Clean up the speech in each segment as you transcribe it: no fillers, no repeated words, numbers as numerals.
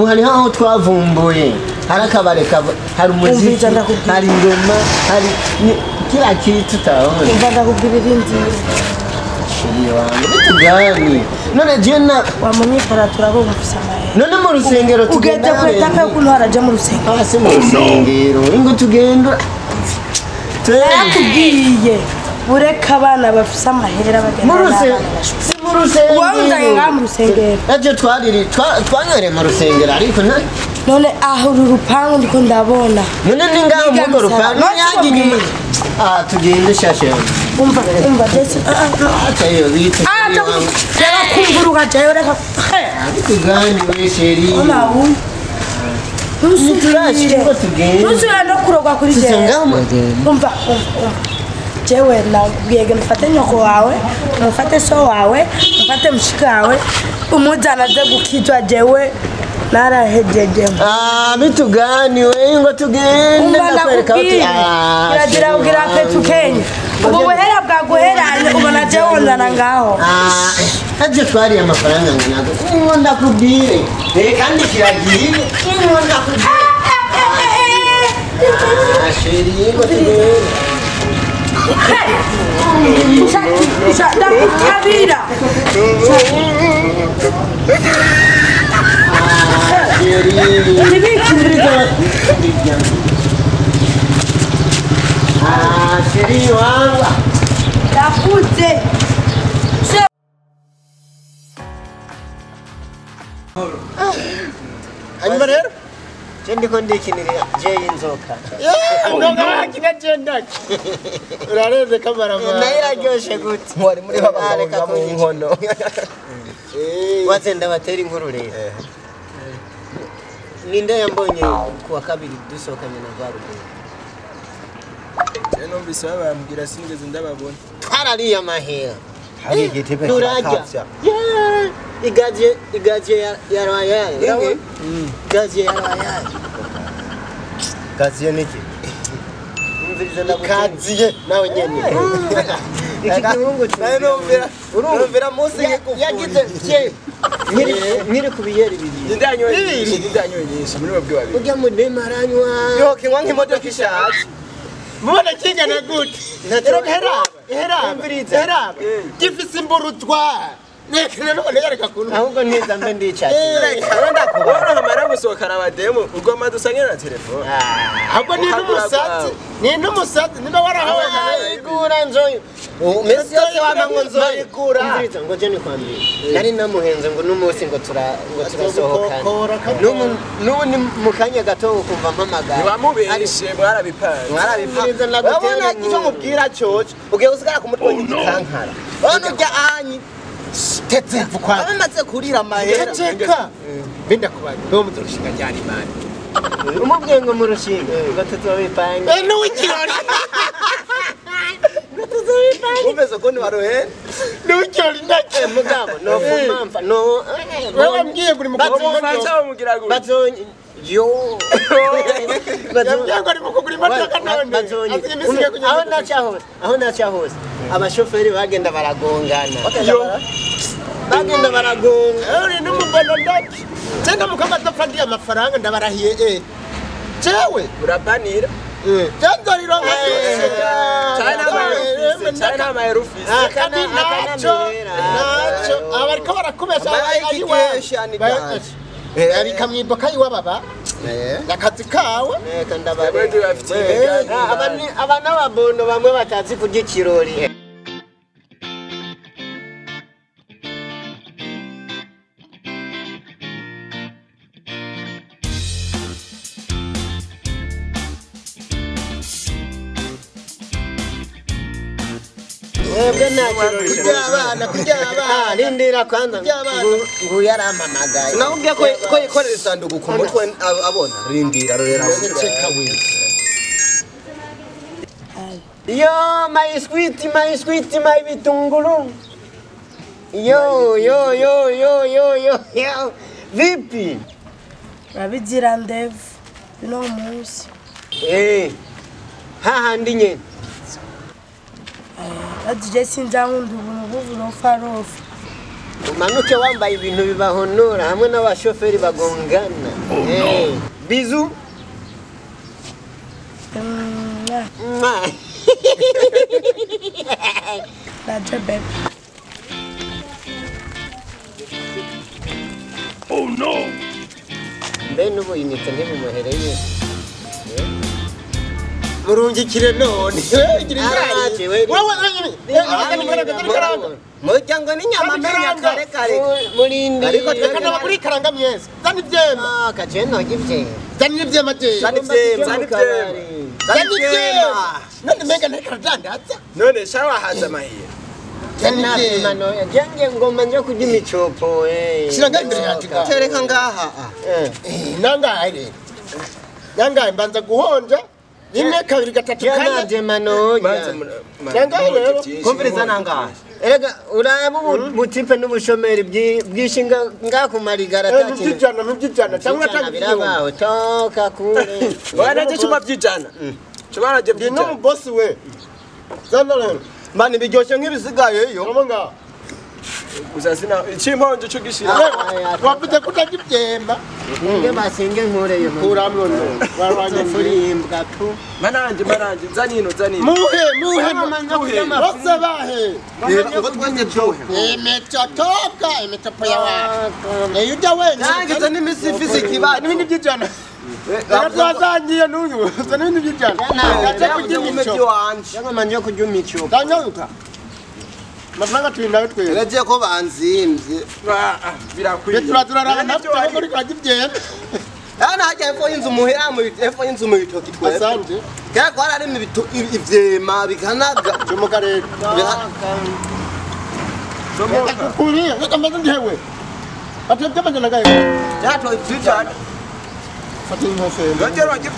Hari aho twavumbuye, hari akabare, hari umuziki, Umviriza ndakubwira. Hari ingoma, hari kila kitu utaona. Umva ndakubwira irindi. Chéri wangu, vitu gani? None je na Wamunyikora turabumva ufise amahera. None mu rusengero Ugeze tugenda ku étape y'ukuntu haraja mu rusengero. Ah, si mu rusengero. Ingo tugenda. Twende. Nakubwiye bureka abana bafise amahera bagenda Mu rusengero. n'abana bashoboye. Si mu rusengero. Wawunzanye ngaha mu rusengero. Ejo twariri twanywereye mu rusengero ariko nta None aho uru rupangu ndiko ndabona. None ni ngaho Niga muri urwo misara. rupangu None yanjye inyuma. Ah, tugende shashe. Umva, umva Jesse. Ah, ah. Acha hiyo vitu. Ah, reka kumvuruka jewe reka. Vitu gani we chéri? Ona uyu. Ntiturashi ngo tugende. Ntusubire no kurogwa kuri Sasa jewe. ngaho Umva, umva, umva. Jewe nakubwiye ngo mufate nyoko wawe, mufate so wawe, mufate mushika wawe, umuzana aze gukizwa jewe narahejeje. Ah, vitu gani we ngo tugende Umva ndakwereka aho ndakubwiye. Ah, Kiragira chéri kugira wangu. petu Kenya. Ubu buhera bwaguheranye ubona jewe wonzana ngaho. Ah, ejo twariye amafaranga ngana. Ngo ndakubwire. Eh, kandi kiragiye. Ngo ndakubwire. Ah, chéri, ngo tugende. Ndakutabira. Chéri. Nibiki? Ah, chéri wangu. Ndakuze. Hanyuma rero je ndiko ndikinira je y'inzoka. Ndoga wakina jendaki. Urarenze kamarama. Nayo iraryoshe gute? Wari muri Ah, reka babagabo mu kunyica. nkono. Waze ndabatera inkuru rero. Ninde yambonye kuwa kabiri dusohokanye na Varuguru? Je numvise babambwira sinigeze ndababona. Twarariye amahera. Hari igitebe Turarya. kirakavya. Yeah. Igaje ya Royal. Ingi? Igaje ya Royal. Kaziye niki? Umviriza ndagutera. Kaziye nawe nyene. Iki gihungu Nayo numvira numvira munsi y'igufuri. Yagize fye. Nkiri ku biyeri bibiri. Ndanyoye nyinshi, ndanyoye nyinshi muri babwe babiri. Urya mudema aranywa. Yo kinywa nk'imodoka ishaje. Mubona kingana gute? Ntacyo- Heraba, heraba, Umviriza. heraba. Gifise imburutwa. Reka none yareka kuntu. Ahubwo ntiza mbe ndicaye. Reka ndakubona. Wowe hamara gusohokana abademu ugomba dusangire na telefone. Ahubwo ni n'umusatsi, ni n'umusatsi niba warahawe. Igura nzoyo. Mesi yose wama ngo nzoyigura. Umviriza ngo je nikwambire. Nari namuhenze ngo n'umunsi ngo turasohokana. N'ubu ni mu kanya gato ukumva mpamagara. Ntibamubeshe mwarabipanze. Umviriza ndagutera Urabona inkuru. icyo nkubwira coco ugiye gusigara ku mutwe w'igikankara. Urabona urya anyi Tetse vukwa. abamaze kurira amahera. Ceceka. Binda kubaza. Ndo muzorushinga ryari mani. Umubwiye ngo mu rushinga ngo tuzobipange. Eh n'uwikirori. Ngo tuzobipange. Umvise ukuntu baruhera. N'uwikirori ndake. Mugabo no fumamfa no. Wewe mbwiye ngo uri mu kugura imodoka. Umufasha bamugira gutya. Bazonye yo. Yambwiye ngo ari mu kugura imodoka none. Bazonye. Asiga iminsi ike kugira Aho ngo- naca hose, aho naca hose. Abashoferi bagenda baragongana. Yo. Bagenda baragonga. Eh, uri n'umubono ndake. Jenda mukama adapfa ndiye amafaranga ndabarahiye eh. Jewe. Urabanira. Jenzorironka Cyane n'amahera ufise, cyane n'amahera ufise. Kandi ntacyo ntacyo abariko barakubesha Amahera y'ikikesha ni ganje. Arika mwiboka yiwababa akazi kawe. Reka Twebwe ndabareka. tubafitiye imigambi. Aba n'ababondo bamwe batazi kurya ikirori. Mwebwe nta kirori. Kurya abana, kurya abana. Ah, rindira kwanza. Kurya abana. Nguyu yarampamagaye. Sinakubwiye ko yikorera isanduku ku mutwe abona. Rindira rorera. Ceceka wewe. Yo, my sweet, my sweet, my vitunguru. Yo, yo, yo, yo, yo, yo, yo. Vipi? Urabigira ndevu uno munsi. Eh. Hahandi nyene. Ati je sinzankunda ubuntu bw'uburofarofa. Umanuke wambaye ibintu bibahonora hamwe n'abashoferi bagongana. Oh, no. Bizu. Ndaje bebe. Oh no. Mbe n'ubu inite ntibumuhereye. Murungikire none. Muryango n'inyama menya kare kare. Murindi. Ariko twekana bakuri karanga mwese. Zani ivyema. Ah, kaje no ivyema. Zani ivyema je. Zani ivyema. Zani ivyema. Zani ivyema. None menga ntekaradandaza. None shawa haza mahiye. Zani ivyema. Jange ngoma nje kurya imicopo eh. Shira imbere yacu ngaha. Tereka ngaha. Eh, nangahe rero. Nangahe mbanza guhonja. Rimwe kabiri gatatu kane. Jana manoja. Nangahe rero. Kumviriza nangahe. Erega uraba ubutipe n'ubushomeri bwishinga ngakumarigara takintu. Mbyijana mbyijana cyangwa birabaho toka kure. Bwana je chuma byijana. Chuma je byijana. Ndi no boss we. Zana rero. Mani biryoshe nk'ibisigaye yo. Urabona. Gusa sina ikimponje cyo gishira. Wavuze kutagibyemba. Nge basinge nkureyo. Kuramwo no. Warwanye furimbwa tu. Mananje mananje zanino zanino. Muhe muhe bose bahe. Ngo twanje byohe. Imetotoka imetopo ya watu. Eyo ujya wenyine. Nangize n'imisi ifise ikibazo. N'ibindi by'ijana. Twazangiye n'uyu. N'ibindi by'ijana. Ndaje kurya imico wanje. Cyangwa manje kurya imico. Danyaruka. Mafaranga turi nawe twese. Nagiye ko banzimvye. Birakwiye. Turaturarana natwe kuri kagibyembe. Ana hajya epfo y'inzu muhera mu epfo y'inzu mu bitoki twese. Asante. Kera kwararima ivyema bikanaga. Jomoka rero. Jomoka. Kuri reka mbaze ndihewe. Atebye amajana gahe? Byatwaye ivyijana. Fata inkofero. Nongera wajye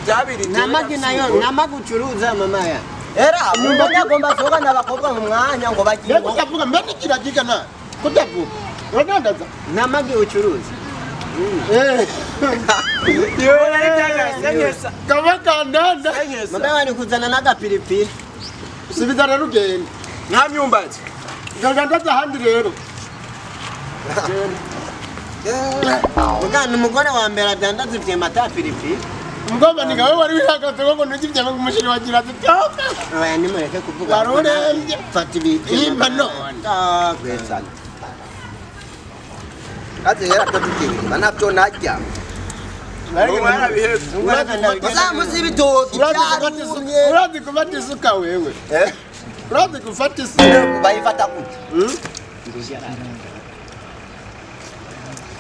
byabiri. Namagi nayo namagi ucuruza mama ya. Era umuntu agomba soga n'abakobwa mu mwanya ngo bagiye. Mbega utavuga mbe nikiragiga na. Kutavuga. Uradandaza? Namagi ucuruza. Eh. Kama kandanda. Mama wani kuzana n'agapiripiri. Subiza rero ugende. Nta myumbati. Ndadandaza ahandi rero. Mugana umugore wa mbere adandaza ivyema ata piripiri. Mugomba ni gawe wari wihagaze ngo ntugivyema ngo umushiri wagira ati toka. Oya nimureke kuvuga. Warurembye. Fata ibiti. Imba none. Kwetsana. Ati hera ko nabyo najya. Uzamuzi ibitoki byarumye. Urazi gufata isuka wewe. Eh? Urazi gufata isuka. Bayifata gute?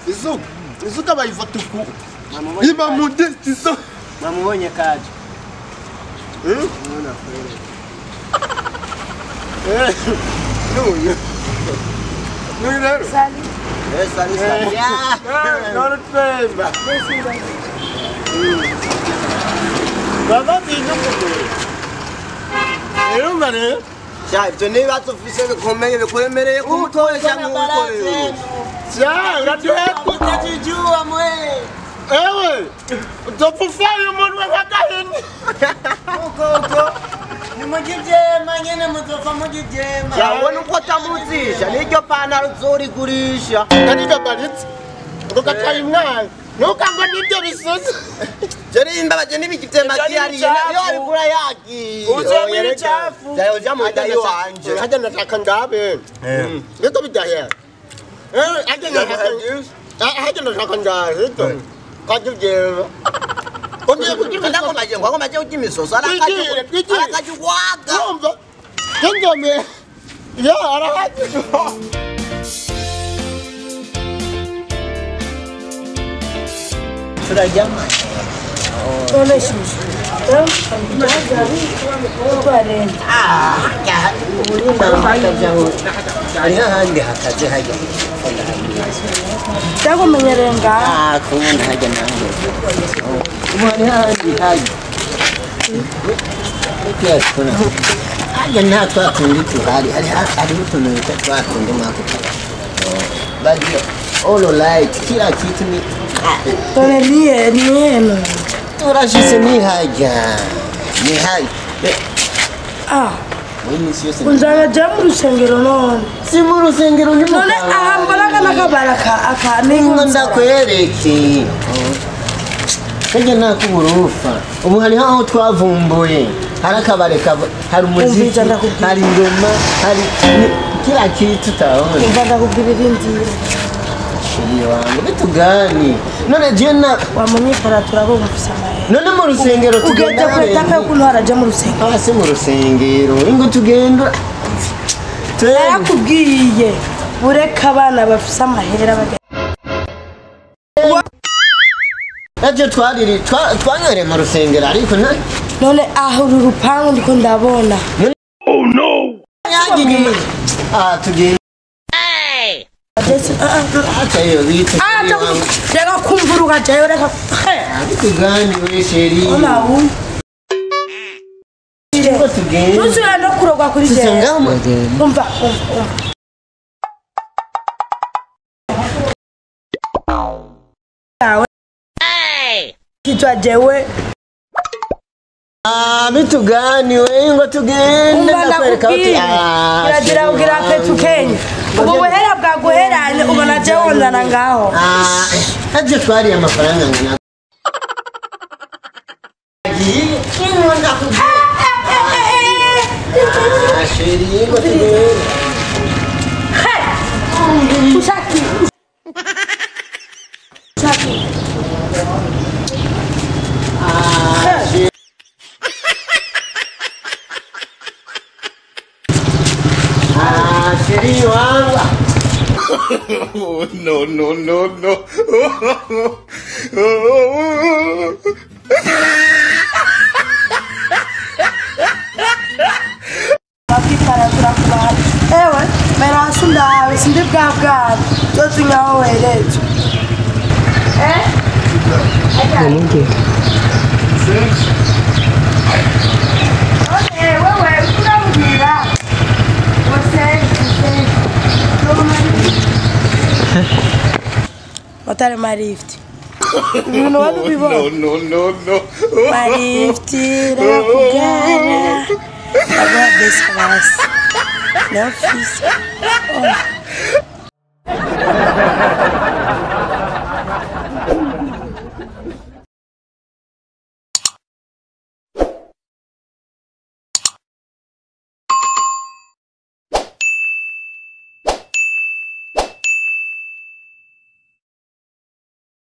Isuka. Isuka bayifata uku. Iba mudestiso. Mamubonye kaje. Nuna kweli. Eh. Nuyu. Nuyu rero. Sali. Eh sali sali. None twemba. Baba binyukugure. Rero mare. Sha ibyo niba tufise bikomeye bikuremereye ku mutwe cyangwa ukoreye. Sha uratuheka utajijua mwe. Ewe, utopfufayo umuntu w'akahini. Uko uko. Ni mugivyema nyene muzofa mugivyema. Yabona uko tamuzisha n'iryo pantaro uzorigurisha. Kandi baritse. Ngo gatwaye umwana. Ntukangwe n'ibyo bisusa. Jeri imbabaje n'ibigivyema kiyariye iyo arigura yagiye. Uzomira ibicafu. Jayo ja mu ndayo wanje. Hajya ndashaka ngabe. Niko bidahera. Eh, hajya ndashaka. Hajya ndashaka ngabe. Kagivyema. Onye kugira ndakomaje ngo akomaje kurya imisoso arakaje kwaga. Urumva? Ngengome. Ya arakaje. Turajyama. None shushu. Ah, uburinda hakajaho. Ari hahandi hakaje hajya. Ndakumenyereye ngaha. Ah, kubona hajya nange. Ubu hari hahandi hajya. Kuna. Hajya nta twakundi tuhari. Hariho utuntu bita twakundi mwako kabari. Bagiye all light kila kitu ni None niye niye. Turashise ni hajya. Ni hajya. Ah, Muri misi yose. Unzana je mu rusengero none. Si mu rusengero ni mu. None aha mbona kana kabaraka aka ni ndakwereke. Kajya nakuburufa. Ubu hari aho twavumbuye. Hari akabare hari umuziki, hari ingoma, hari kila kitu taona. Umva ndakubwira irindi. Shiri wangu bitugani. None je na wamunyikora turabumvisa amahe. None mu rusengero tugenda kwetaka ukuntu haraje mu rusengero. Ah si mu rusengero. Ingo tugenda. Narakubwiye bureka abana bafise amahera bagenda. Ejo twariri twanywereye mu rusengero ariko none aho uru rupangu ndiko ndabona. Oh no. Ah tugenda. Acha bita. Ah reka kumvuruka jayo reka. Bitugani we sheri. Ona u. Tugenda. Tuzira no kurogwa kuri je. Umva umva. Kitwa jewe. Ah bitugani we ngo tugende ndakwereka uti ah iragira ugira petu Kenya. Ubu buhera bwaguheranye ubona je wonzana ngaho. Ah aje twari amafaranga ngana. Agiye kingo ndakubwira. Ah sheri ngo tugende. Hey! Ushaki. Ushaki. Ah, sheri wangu. No, no, no, no. Ewe, mera sunda sindi bwa bwa. Totunyaho werezo. Eh? Okay, wewe unamubwira. Watari marifti. Ibintu wari ubibona. No, no, no. Marifti rakugara. Agora besa basi. Não fiz. Oh.